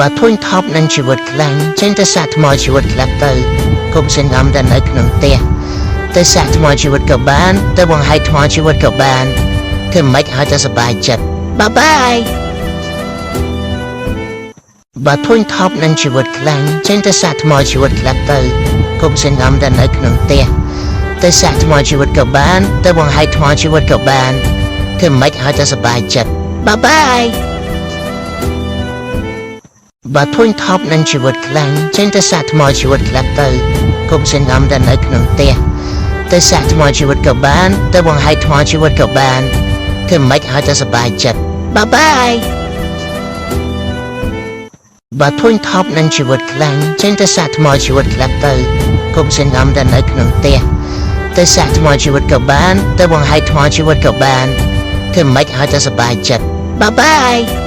បើធុញថប់នឹងជីវិតខ្លាំងចេញទៅសាកថ្មជីវិតខ្លះទៅកុំសង្ងំតែនៅក្នុងផ្ទះទៅសាកថ្មជីវិតក៏បានទៅបង្ហាញថ្មជីវិតក៏បានធ្វើម៉េចឲ្យតែសប្បាយចិត្ត bye bye បើធុញថប់នឹងជីវិតខ្លាំងចេញទៅសាកថ្មជីវិតខ្លះទៅកុំសង្ងំតែនៅក្នុងផ្ទះទៅសាកថ្មជីវិតក៏បានទៅបង្ហាញថ្មជីវិតក៏បានធ្វើម៉េចឲ្យតែសប្បាយចិត្ត bye bye បើធុញថប់នឹងជីវិតខ្លាំងចេញទៅសាកថ្មជីវិតខ្លះទៅកុំសង្ងំតែនៅក្នុងផ្ទះទៅសាកថ្មជីវិតក៏បានទៅបង្ហាញថ្មជីវិតក៏បានធ្វើម៉េចឲ្យតែសប្បាយចិត្ត bye bye បើធុញថប់នឹងជីវិតខ្លាំងចេញទៅសាកថ្មជីវិតខ្លះទៅកុំសង្ងំតែនៅក្នុងផ្ទះទៅសាកថ្មជីវិតក៏បានទៅបង្ហាញថ្មជីវិតក៏បានធ្វើម៉េចឲ្យតែសប្បាយចិត្ត bye bye.